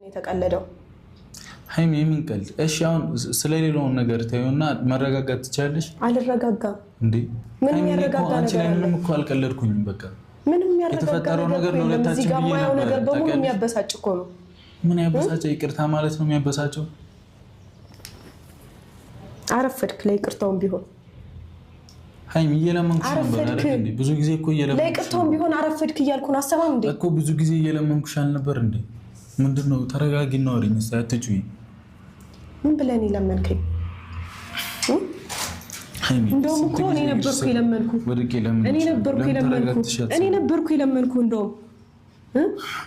የተቀለደው። ሀይሚ የምን ቀልድ? እሺ አሁን ስለሌለውን ነገር ተይውና መረጋጋት ትችያለሽ። አልረጋጋም እንዴ? ምን የሚያረጋጋ አንቺ ነገር ላይ አለ? ምንም እኮ አልቀለድኩኝም። በቃ ምንም የሚያረጋጋ የተፈጠረው ነገር ነገር የለም። እዚህ ለሁለታችን ጋር ብዬ የማየው ነበረ። ነገር በሙሉ ታውቂያለሽ? የሚያበሳጭ እኮ ነው። ምን ያበሳጨው? ይቅርታ ማለት ነው የሚያበሳጨው? አረፈድክ። ለይቅርታውም ቢሆን ሀይሚ እየለመንኩሽ ነበር አረፈድክ። አይደል እንዴ? ብዙ ጊዜ እኮ እየለመንኩሽ ለይቅርታውም ቢሆን አረፈድክ እያልኩ ነው። አሰማም እንዴ? እኮ ብዙ ጊዜ እየለመንኩሽ አልነበር እንዴ? ምንድን ነው? ተረጋጊና አውሪኝ እስኪ፣ አትጩይ። ምን ብለህ ነው የለመንከኝ? ሀይሚ እንደውም ስንት እኮ እኔ ጊዜ ነበርኩ እግርሽ የለመንኩ። ወድቄ ለምን እኔ ነበርኩ ለምን የለመንኩ። ተረጋግተሽ እኔ አትሰሚም? ነበርኩ የለመንኩ። እንደውም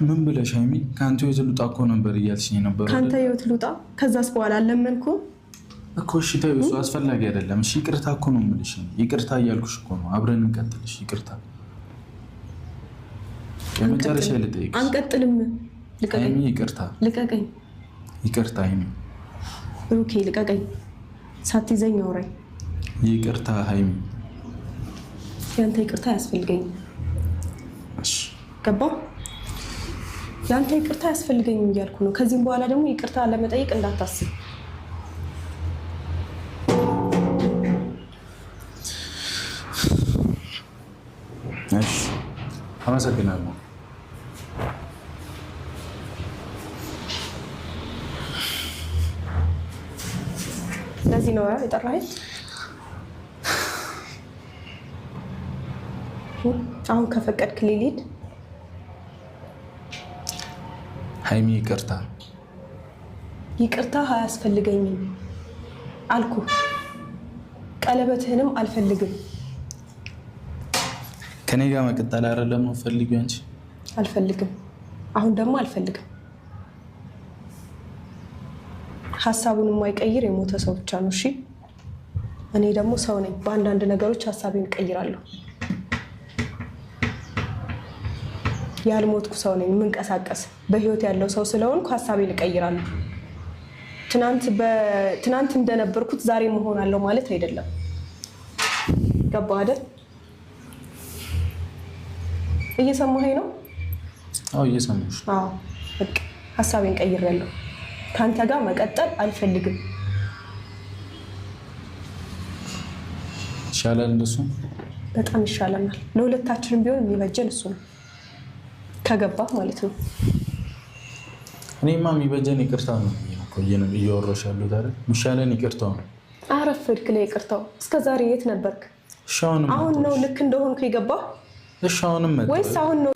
ምን ብለሽ ሀይሚ? ከአንተ ህይወት ልውጣ እኮ ነበር እያልሽኝ የነበረው ከአንተ አይደል? ህይወት ልውጣ፣ ከዛስ በኋላ አለመንኩ። እኮ እሺ ተይው፣ እሱ አስፈላጊ አይደለም። እሺ ይቅርታ እኮ ነው የምልሽ። ይቅርታ እያልኩሽ እኮ ነው። አብረን እንቀጥል። እሺ ይቅርታ፣ የመጨረሻ ልጠይቅሽ። አንቀጥልም። ልቀቀኝ፣ ሀይሚ ይቅርታ፣ ልቀቀኝ፣ ይቅርታ ሀይሚ፣ ብሩኬ ልቀቀኝ። ሳትይዘኝ አውራኝ። ይቅርታ ሀይሚ። ያንተ ይቅርታ አያስፈልገኝም። እሺ ገባ? ያንተ ይቅርታ አያስፈልገኝም እያልኩ ነው። ከዚህም በኋላ ደግሞ ይቅርታ ለመጠየቅ እንዳታስብ። እሺ፣ አመሰግናለሁ። ለዚህ ነው የጠራኸኝ? አሁን ከፈቀድክ ልሂድ። ሀይሚ ይቅርታ። ይቅርታ አያስፈልገኝም አልኩ። ቀለበትህንም አልፈልግም። ከኔ ጋር መቀጠል አይደለም ነው ፈልጊው አንቺ? አልፈልግም። አሁን ደግሞ አልፈልግም። ሀሳቡን የማይቀይር የሞተ ሰው ብቻ ነው። እሺ፣ እኔ ደግሞ ሰው ነኝ። በአንዳንድ ነገሮች ሀሳቤን እቀይራለሁ። ያልሞትኩ ሰው ነኝ። የምንቀሳቀስ በህይወት ያለው ሰው ስለሆንኩ ሀሳቤን እቀይራለሁ። ትናንት እንደነበርኩት ዛሬ መሆናለሁ ማለት አይደለም። ገባህ አይደል? እየሰማኸኝ ነው? አዎ እየሰማሁሽ። አዎ፣ በቃ ሀሳቤን ቀይሬያለሁ። ከአንተ ጋር መቀጠል አልፈልግም። ይሻላል እንደሱ። በጣም ይሻለናል። ለሁለታችንም ቢሆን የሚበጀን እሱ ነው። ከገባህ ማለት ነው። እኔማ የሚበጀን ይቅርታ ነው እኮ እያወራሁሽ ያለሁት አይደል? የሚሻለን ይቅርታው ነው። አረፈድክ ለይቅርታው። እስከ ዛሬ የት ነበርክ? እሺ አሁንም አሁን ነው ልክ እንደሆንኩ የገባህ እሺ አሁንም መጣሁ። ወይስ አሁን ነው?